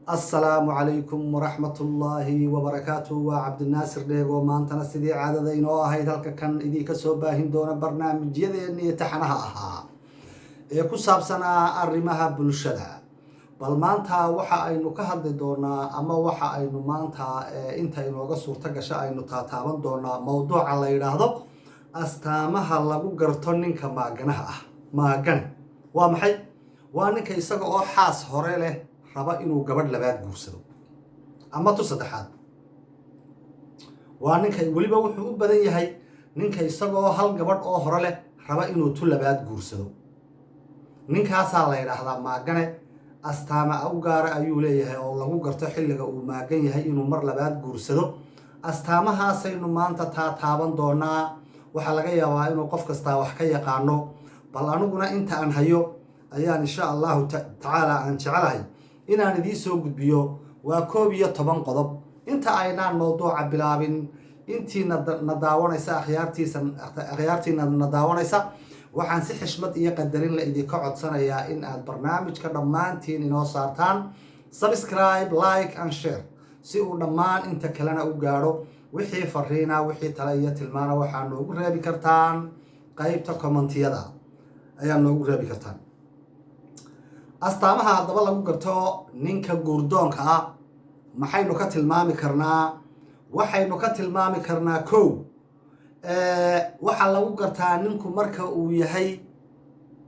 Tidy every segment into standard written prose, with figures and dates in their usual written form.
Assalaamu calaykum waraxmatullaahi wabarakaatu. Waa Cabdinaasir Dheego. Maantana sidii caadada inoo ahayd, halka kan idinka soo baahin doona barnaamijyadeennii taxanaha ahaa ee ku saabsanaa arrimaha bulshada. Bal maanta waxa aynu ka hadli doonaa, ama waxa aynu maanta inta inooga suurto gasha aynu taataaban doonaa, mowduuca la yidhaahdo astaamaha lagu garto ninka maaganaha ah. Maagane waa maxay? Waa ninka isaga oo xaas hore leh raba inuu gabadh labaad guursado ama tu saddexaad. Waa ninka weliba wuxuu u badan yahay ninka isagoo hal gabadh oo hore leh raba inuu tu labaad guursado. Ninkaasaa la yidhaahdaa maagane. Astaama u gaara ayuu leeyahay oo lagu garto xilliga uu maagan yahay inuu mar labaad guursado. Astaamahaasaynu maanta taataaban doonaa. Waxaa laga yaabaa inuu qof kastaa wax ka yaqaano. Bal aniguna inta aan hayo ayaan, insha Allahu tacaala, aan jecelahay inaan idiin soo gudbiyo. Waa 11 qodob. Inta aynaan mowduuca bilaabin, intiina na daawanaysa, akhyaartiisa, akhyaartiina na daawanaysa, waxaan si xishmad iyo qadarin la idinka codsanayaa in aad barnaamijka dhammaantiin inoo saartaan subscribe, like and share, si uu dhammaan inta kalena u gaadho. Wixii fariina, wixii tale iyo tilmaana, waxaa noogu reebi kartaan qeybta commentiyada ayaa noogu reebi kartaan. Astaamaha haddaba lagu garto ninka guurdoonka ah maxaynu ka tilmaami karnaa? Waxaynu ka tilmaami karnaa, kow, waxaa lagu gartaa ninku marka uu yahay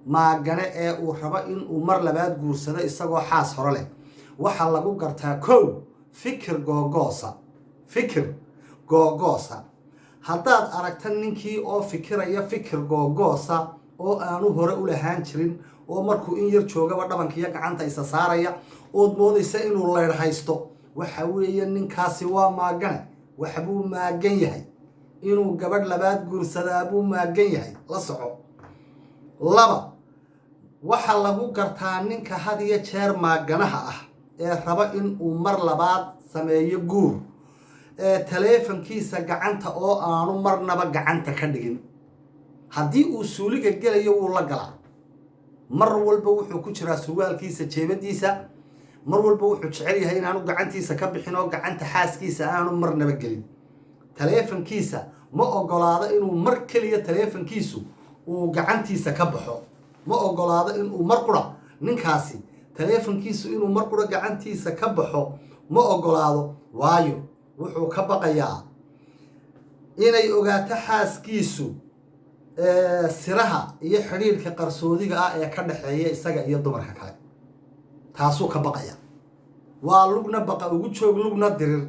maagane ee uu rabo inuu mar labaad guursado isagoo xaas hore leh, waxaa lagu gartaa, kow, fikir googoosa. Fikir googoosa. Haddaad aragta ninkii oo fikiraya fikir googoosa oo aanu hore u lahaan jirin, oo markuu in yar joogaba dhabankiiyo gacanta isa saaraya, ood moodaysa inuu leydh haysto, waxa weeye ninkaasi waa maagane. Waxbuu maagan yahay, inuu gabadh labaad guursadaa buu maagan yahay, la soco. Laba, waxaa lagu gartaa ninka had iyo jeer maaganaha ah ee raba inuu mar labaad sameeyo guur ee taleefankiisa gacanta oo aanu marnaba gacanta ka dhigin. Haddii uu suuliga gelayo, wuu la galaa. Mar walba wuxuu ku jiraa surwaalkiisa jeebadiisa. Mar walba wuxuu jecel yahay inaanu gacantiisa ka bixin oo gacanta xaaskiisa aanu marnaba gelin. Taleefankiisa ma ogolaado inuu mar keliya taleefankiisu uu gacantiisa ka baxo. Ma ogolaado inuu mar qura ninkaasi taleefankiisu inuu mar qura gacantiisa ka baxo ma ogolaado. Waayo, wuxuu ka baqayaa inay ogaato xaaskiisu siraha iyo xidhiidhka qarsoodiga ah ee ka dhexeeya isaga iyo dumarka kale. Taasuu ka baqaya. Waa lugna baqa ugu joog, lugna dirir,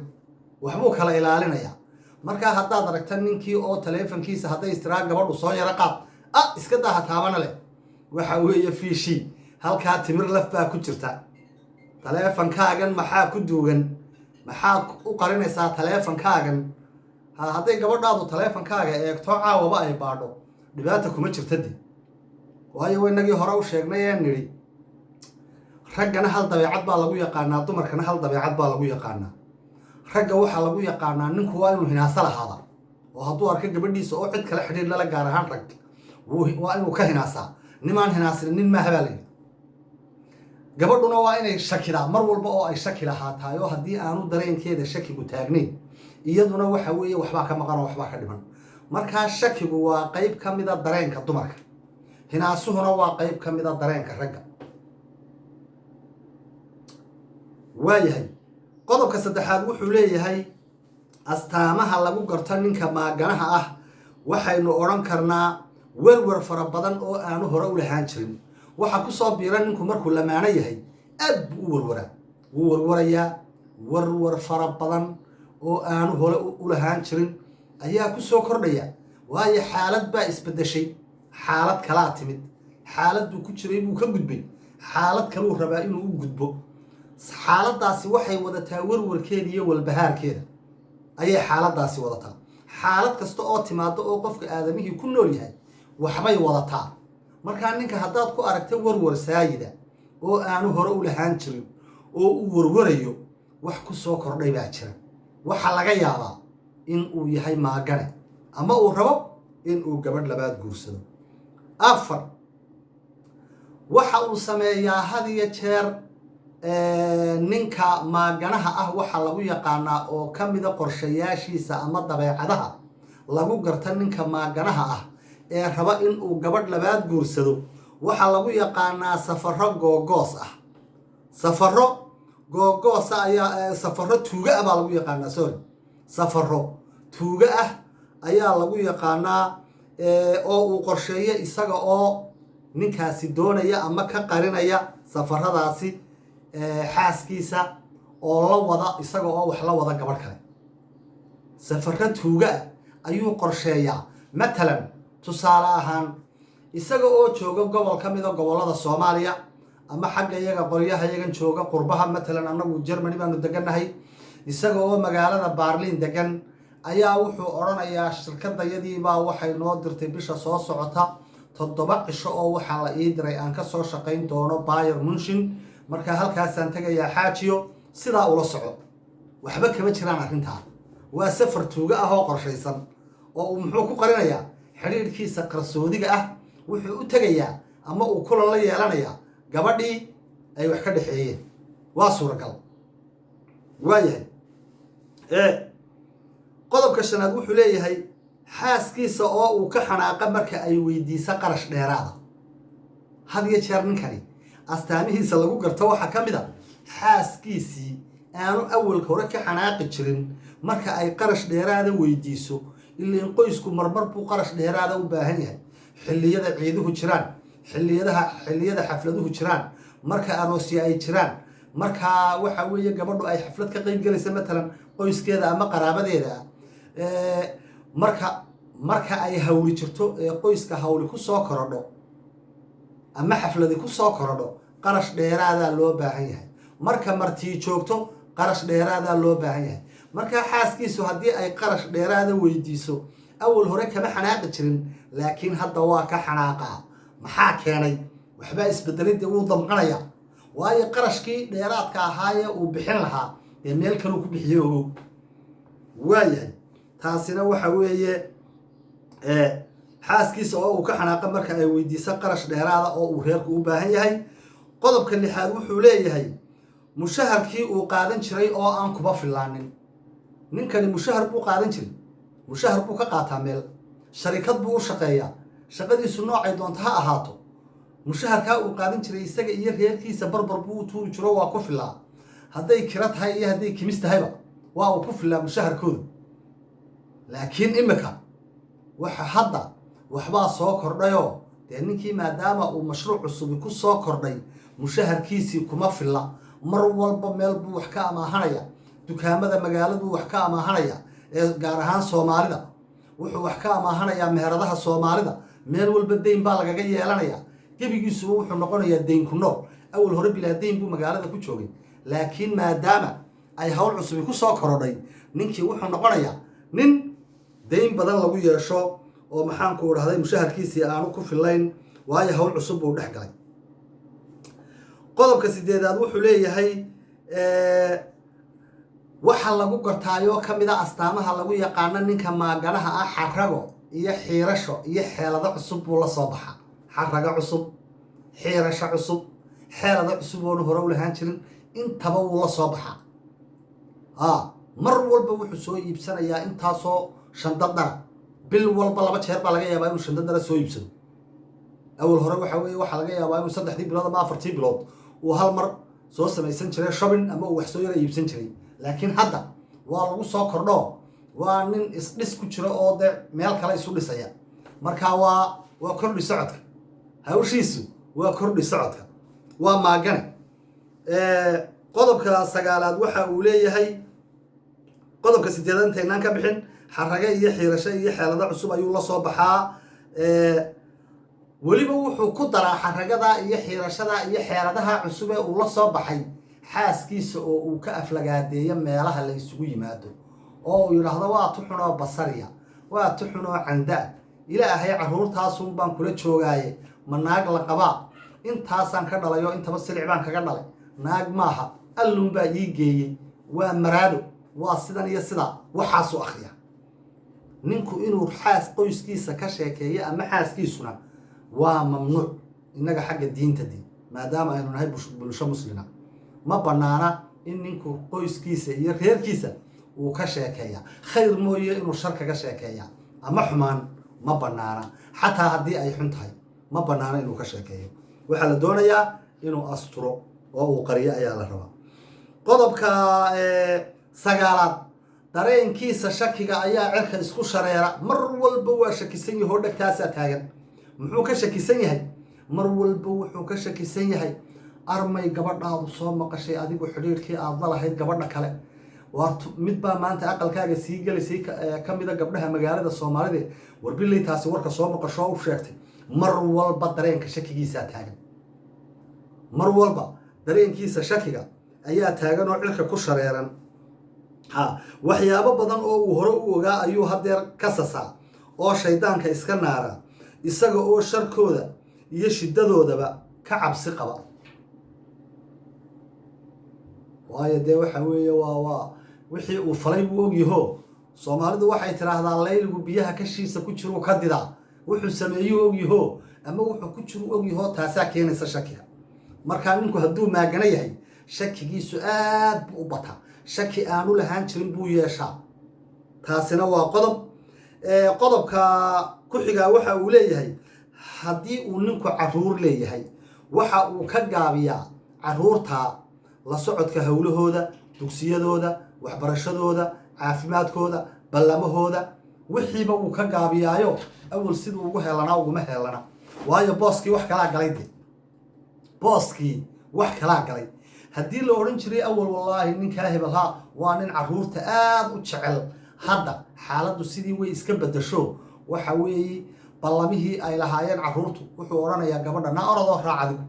waxbuu kala ilaalinayaa. Markaa haddaad aragta ninkii oo taleefankiisa hadday istiraa gabadhu "Soo yaro qaad," "Ah, iska daaha taabana" leh, waxa weeye fiishi halkaa timir laf baa ku jirta. Taleefankaagan maxaa ku duugan? Maxaad u qarinaysaa taleefankaagan? Hadday gabadhaadu taleefankaaga eegto caawaba ay baadho, dhibaata kuma jirta de. Waayo, inagii hore u sheegnay ee nidhi raggana hal dabeecad baa lagu yaqaanaa, dumarkana hal dabeecad baa lagu yaqaanaa. Ragga waxaa lagu yaqaanaa ninku waa inuu hinaaso lahaada, oo hadduu arko gabadhiisa oo cid kale xidhiir lala, gaar ahaan rag, waa inuu ka hinaasaa. Nimaan hinaasin nin maaha baa layidhi. Gabadhuna waa inay shakidaa mar walba, oo ay shaki lahaataay, oo haddii aanu dareenkeeda shakigu taagnayn, iyaduna waxa weeye waxbaa ka maqan oo waxbaa ka dhiman. Markaa shakigu waa qeyb ka mida dareenka dumarka, hinaasuhuna waa qeyb ka mida dareenka ragga. Waayahay, qodobka saddexaad wuxuu leeyahay astaamaha lagu garto ninka maaganaha ah, waxaynu odhan karnaa werwer fara badan oo aanu hore u lahaan jirin. Waxaa kusoo biira ninku markuu lamaano yahay aad buu u warwaraa, wuu warwarayaa. Warwar fara badan oo aanu hore u lahaan jirin ayaa kusoo kordhaya. Waayo, xaalad baa isbeddeshay, xaalad kalaa timid. Xaaladuu ku jiray buu ka gudbay, xaalad kaluu rabaa inuu u gudbo. Xaaladaasi waxay wadataa warwarkeeda iyo walbahaarkeeda ayay xaaladaasi wadataa. Xaalad kasta oo timaado oo qofka aadamihii ku nool yahay waxbay wadataa. Markaa ninka haddaad ku aragta warwar saayida oo aanu hore u lahaan jirin oo uu warwarayo, wax ku soo kordhay baa jira. Waxaa laga yaabaa in uu yahay maagane ama uu rabo in uu gabadh labaad guursado. Afar, waxa uu sameeyaa had iyo jeer Ninka maaganaha ah waxaa lagu yaqaanaa oo ka mida qorshayaashiisa ama dabeecadaha lagu garta ninka maaganaha ah ee raba inuu gabadh labaad guursado, waxaa lagu yaqaanaa safaro googoos ah. Safaro googoosa ayaa, safaro tuuga ah baa lagu yaqaanaa, sorry, safaro tuuga ah ayaa lagu yaqaanaa oo uu qorsheeyo, isaga oo ninkaasi doonaya ama ka qarinaya safaradaasi xaaskiisa oo la wada, isaga oo wax la wada gabadh kale. Safaro tuuga ah ayuu qorsheeyaa. Matalan, tusaale ahaan, isaga oo jooga gobol ka mida gobollada Soomaaliya ama xagga iyaga qolyaha iyagan jooga qurbaha, matalan annagu Germany baanu degannahay, isaga oo magaalada Baarliin degan ayaa wuxuu odhanayaa: "Shirkadayadiibaa waxay noo dirtay bisha soo socota 7 cisho oo waxaa la ii diray aan ka soo shaqayn doono Bayern München. Marka halkaasaan tegayaa, xaajiyo, sidaa ula soco." Waxba kama jiraan arrintaa. Waa safar tuuga ah oo qorshaysan oo uu muxuu ku qarinayaa xidhiidhkiisa qarsoodiga ah. Wuxuu u tegayaa ama uu kulan la yeelanayaa gabadhii ay wax ka dhexeeyeen. Waa suuragal. Waayahay, qodobka shanaad wuxuu leeyahay xaaskiisa oo uu ka xanaaqa marka ay weydiiso qarash dheeraada. Had iyo jeer ninkani astaamihiisa lagu garto waxaa ka mid a xaaskiisii aanu awalka hore ka xanaaqi jirin marka ay qarash dheeraada weydiiso. Ilain qoysku marmar buu qarash dheeraada u baahan yahay: xilliyada ciiduhu jiraan, xilliyada xafladuhu jiraan, marka aroosya ay jiraan, markaa waxa weeye gabadhu ay xaflad ka qeyb galaysa, matalan qoyskeeda ama qaraabadeeda, marka ay hawli jirto ee qoyska hawli ku soo korodho ama xafladi ku soo korodho, qarash dheeraadaa loo baahan yahay. Marka martii joogto, qarash dheeraadaa loo baahan yahay. Markaa xaaskiisu haddii ay qarash dheeraada weydiiso, awal hore kama xanaaqi jirin, laakiin hadda waa ka xanaaqaa. Maxaa keenay? Waxbaa isbedelay dee. Wuu damqanaya, waayo qarashkii dheeraadka ahaayee uu bixin lahaa dee meel kaluu ku bixiyey, ogow. Waayahay, taasina waxa weeye xaaskiisa oo uu ka xanaaqa marka ay weydiiso qarash dheeraada oo uu reerku u baahan yahay. Qodobka lixaad wuxuu leeyahay mushaharkii uu qaadan jiray oo aan kuba filaanin. Ninkani mushahar buu qaadan jiray, mushahar buu ka qaataa meel, sharikad buu u shaqeeyaa. Shaqadiisu noocay doonto ha ahaato, mushaharkaa uu qaadan jiray isaga iyo reerkiisa barbar buu u tuuri jiro, waa ku filaa. Hadday kiro tahay iyo hadday kimis tahayba, waa uu ku filaa mushaharkooda. Laakiin imika waxa hadda waxbaa soo kordhayoo dee ninkii maadaama uu mashruuc cusubi ku soo kordhay, mushaharkiisii kuma filla. Mar walba meel buu wax ka amaahanaya, dukaamada magaaladuu wax ka amaahanaya ee gaar ahaan Soomaalida, wuxuu wax ka amaahanayaa meheradaha Soomaalida. Meel walba deyn baa lagaga yeelanaya. Gebigiisuba wuxuu noqonayaa deyn ku nool. Awal hore bilaa deyn buu magaalada ku joogay, laakiin maadaama ay hawl cusubi ku soo korodhay, ninkii wuxuu noqonayaa nin deyn badan lagu yeesho oo, maxaanku dhahday, mushaharkiisii aanu ku fillayn, waayo hawl cusub buu dhex galay. Qodobka sideedaad wuxuu leeyahay waxa lagu gartaayoo ka mid a astaamaha lagu yaqaano ninka maaganaha ah xarago iyo xiirasho iyo xeelado cusub buu la soo baxaa. Xarago cusub, xiirasho cusub, xeelado cusub oonu hore u lahaan jirin, intaba wuu la soo baxaa. Mar walba wuxuu soo iibsanayaa intaasoo shandad dhara. Bil walba laba jeer baa laga yaabaa inuu shandad dhara soo iibsado. Awal hore waxa weeye waxaa laga yaabaa inuu 3dii bilood ama 4tii bilood uu hal mar soo samaysan jiray shopping ama uu wax soo yara iibsan jiray, laakiin hadda waa lagu soo kordho. Waa nin isdhis ku jiro oo dee meel kale isu dhisaya. Marka waa kordhi socodka, hawshiisu waa kordhi socodka, waa maagane. Qodobka sagaalaad waxa uu leeyahay, qodobka sideedaad intaynaan ka bixin, xarage iyo xiirasho iyo xeelado cusub ayuu la soo baxaa. Weliba wuxuu ku daraa xaragada iyo xiirashada iyo xeeladaha cusub ee uu la soo baxay xaaskiisa oo uu ka aflagaadeeyo meelaha la isugu yimaado, oo uu yidhaahdo: "Waa tuxunoo basariya, waa tuxunoo candaa, Ilaahay carruurtaasun baan kula joogaaye, ma naag la qabaa? Intaasaan ka dhalayo, intaba silic baan kaga dhalay, naag maaha, allun baa ii geeyey, waa maraado, waa sidan iyo sidaa." Waxaasuu akhriya. Ninku inuu xaas qoyskiisa ka sheekeeyo ama xaaskiisuna waa mamnuuc innaga xagga diinta, dii maadaama aynu nahay bulsho muslima. Ma bannaana in ninku qoyskiisa iyo reerkiisa uu ka sheekeeya khayr mooye inuu shar kaga sheekeeya ama xumaan ma bannaana. Xataa haddii ay xun tahay ma bannaana inuu ka sheekeeyo. Waxaa la doonayaa inuu asturo oo uu qariyo ayaa la rabaa. Qodobka sagaalaad, dareenkiisa shakiga ayaa cirka isku shareera. Mar walba waa shakisan yahay oo dhegtaasaa taagan. Muxuu ka shakisan yahay? Mar walba wuxuu ka shakisan yahay armay gabadhaadu soo maqashay adigu xidhiirkii aada la lahayd gabadha kale. Waar mid baa maanta aqalkaaga sii gelaysay ka mida gabdhaha magaalada Soomaalida, warbiley taasi warka soo maqashoo u sheegtay. Mar walba dareenka shakigiisaa taagan, mar walba dareenkiisa shakiga ayaa taagan oo cirka ku shareeran. Ha, waxyaabo badan oo uu hore u ogaa ayuu haddeer ka sasaa oo shaydaanka iska naaraa, isaga oo sharkooda iyo shiddadoodaba ka cabsi qaba. Waayo dee waxa weeye waa wixii uu falay buu ogyaho. Soomaalidu waxay tidhaahdaa layligu biyaha kashiisa ku jiruu ka didaa. Wuxuu sameeyuu ogyaho ama wuxuu ku jiru ogyaho, taasaa keenaysa shakiga. Markaa ninku hadduu maagano yahay, shakigiisu aad buu u bataa, shaki aanu lahaan jirin buu yeeshaa. Taasina waa qodob. Qodobka ku xigaa waxa uu leeyahay, haddii uu ninku caruur leeyahay, waxa uu ka gaabiyaa caruurta la socodka howlahooda, dugsiyadooda, waxbarashadooda, caafimaadkooda, ballamahooda, wixiiba wuu ka gaabiyaayo. Awal siduu ugu heelanaa uguma heelana, waayo booskii wax kalaa galay. De booskii wax kalaa galay. Haddii la odhan jiray awal wallaahi ninkaa hebelhaa waa nin caruurta aada u jecel, hadda xaaladdu sidii way iska bedasho. Waxa weeye ballamihii ay lahaayeen caruurtu wuxuu odhanayaa gabadha, na orodoo raac adigu.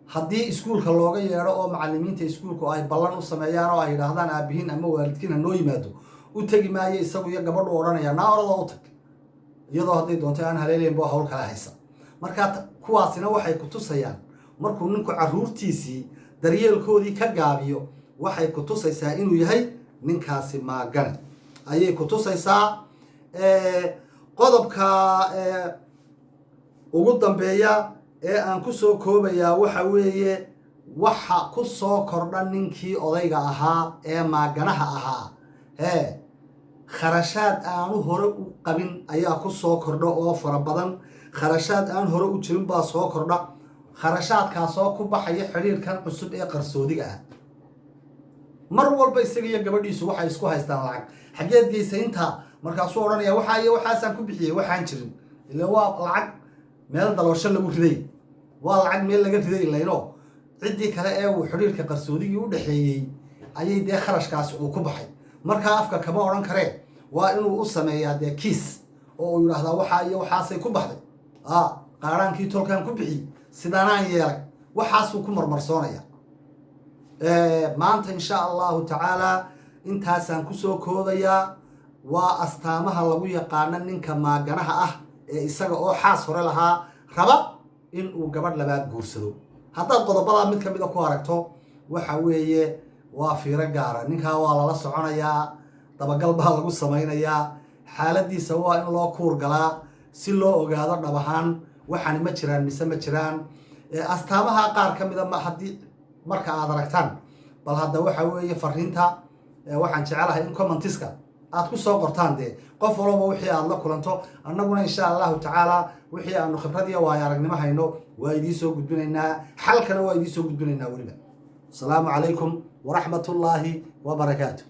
Haddii iskuulka looga yeedho oo macalimiinta iskuulku ay ballan u sameeyaan oo ay yidhaahdaan aabihiin ama waalidkiin ha noo yimaado, u tegi maayo isagu iyo gabadhu odhanaya, naa orodoo u tag, iyadoo hadday doonto aan haleelaynba hawl kala haysa. Markaa kuwaasina waxay ku tusayaan, markuu ninku caruurtiisii daryeelkoodii ka gaabiyo, waxay ku tusaysaa inuu yahay ninkaasi maagane ayay ku tusaysaa. Qodobka ugu dambeeya ee aan ku soo koobayaa waxa weeye, waxa ku soo kordha ninkii odayga ahaa ee maaganaha ahaa hee kharashaad aanu hore u qabin ayaa ku soo kordha oo fara badan. Kharashaad aan hore u jirin baa soo kordha, kharashaadkaasoo ku baxaya xidhiirkan cusub ee qarsoodiga ah. Mar walba isaga iyo gabadhiisu waxay isku haystaan lacag. Xaggeed geysa intaa? Markaasuu odhanaya waxaa iyo waxaasaan ku bixiyey, waxaan jirin. Ila waa lacag meel daloosho lagu riday, waa lacag meel laga riday layno. Ciddii kale ee uu xidhiirka qarsoodigii u dhexeeyey ayay dee kharashkaasi uu ku baxay. Markaa afka kama odhan karee, waa inuu u sameeyaa dee kiis oo uu yidhaahdaa waxaa iyo waxaasay ku baxday, a qaaraankii tolkaan ku bixiyey, sidaanaan yeelay, waxaasuu ku marmarsoonaya. Maanta insha Allahu tacaalaa intaasaan kusoo koobayaa. Waa astaamaha lagu yaqaano ninka maaganaha ah ee isaga oo xaas hore lahaa raba in uu gabadh labaad guursado. Haddaad qodobadaa mid ka mida ku aragto, waxa weeye waa fiiro gaara. Ninkaa waa lala soconayaa, dabagal baa lagu samaynayaa, xaaladiisa waa in loo kuur galaa si loo ogaado dhab ahaan waxaani ma jiraan mise ma jiraan. Astaamaha qaar ka mida ma haddii marka aad aragtaan, bal hadda waxa weeye fariinta waxaan jecelahay in commentiska aad ku soo qortaan dee qof walba wixii aad la kulanto. Annaguna insha Allahu tacaala wixii aanu khibrad iyo waayo aragnimo hayno waa idiin soo gudbinaynaa, xalkana waa idiin soo gudbinaynaa weliba. Asalaamu calaykum waraxmat ullaahi wabarakaatu.